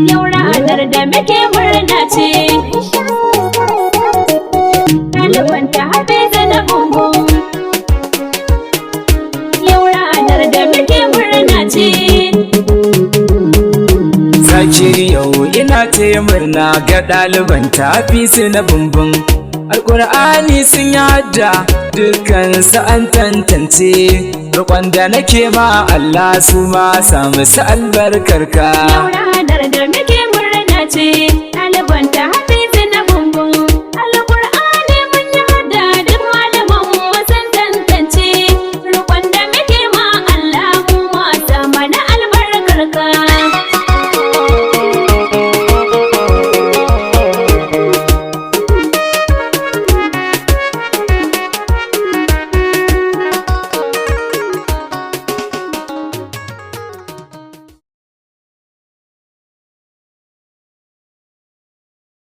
Yau ranar da muke murna ce. Ɗaliban ta Hafizu na Bumbun. Yau ranar da muke murna ce. Zakiri, yau ina taya murna ga ɗaliban Hafizu na Bumbun. Alƙur'ani sun yi hadda, dukkan su an tantance. Roƙon da nake ma Allah, su ma samu su albarkarka. Yau ranar da muke murna ce. Ɗaliban ta